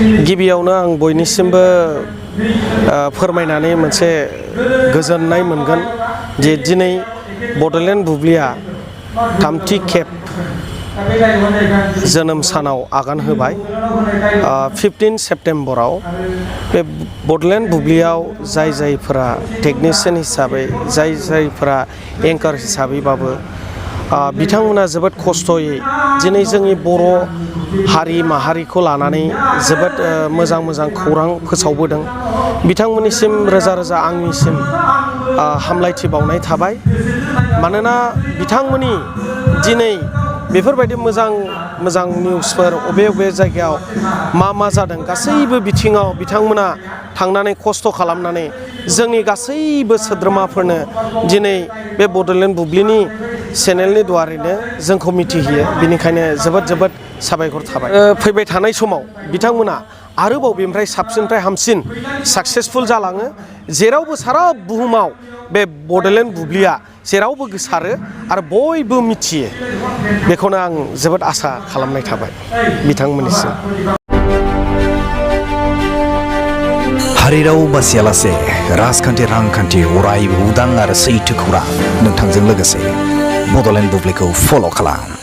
गिबियावनो आं बयनिसिमबो फोरमायनानै मोनसे गोजोननाय मोनगोन जे दिनै बड'लेण्ड बुब्लिया थामथि खेब जोनोम सानाव आगान होबाय 15 सेप्तेम्बराव बे बड'लेण्ड बुब्लियाव जायफोरा टेकनिशियान हिसाबै जायफोरा एंकार हिसाबैबाबो बिथांमोना जोबोद खस्थ'यै दिनै जोंनि बर' हारि माहारिखौ लानानै जोबोद मोजां खौरां फोसावबोदों। बिथांमोननिसिम रोजा रोजा आंनिसिम हामलायथि बावनाय थाबाय। मानोना बिथांमोननि दिनै बेफोरबायदि मोजां निउसफोर अबे जायगायाव मा जादों गासैबो बिथिङाव बिथांमोना थांनानै खस्थ' खालामनानै जोंनि गासैबो सोद्रोमाफोरनो दिनै बे बड'लेण्ड बुब्लिनि चेनेलनि दुवारैनो जोंखौ मिथिहोयो। बेनिखायनो जोबोद साबायखर थाबाय। फैबाय थानाय समाव बिथांमोना आरोबाव बेनिफ्राय साबसिननिफ्राय हामसिन साक्सेसफुल जालाङो। जेरावबो सारा बुहुमाव बे बड'लेण्ड बुब्लिया जेरावबो गोसारो आरो बयबो मिथियो। बेखौनो आं जोबोद आसा खालामनाय थाबाय बिथांमोननिसिम। हारि राव बासियालासे राजखान्थि रांखान्थि अरायबो उदां आरो सैथो खौरां नोंथांजों लोगोसे बड'लेण्ड बुब्लिखौ फल' खालाम।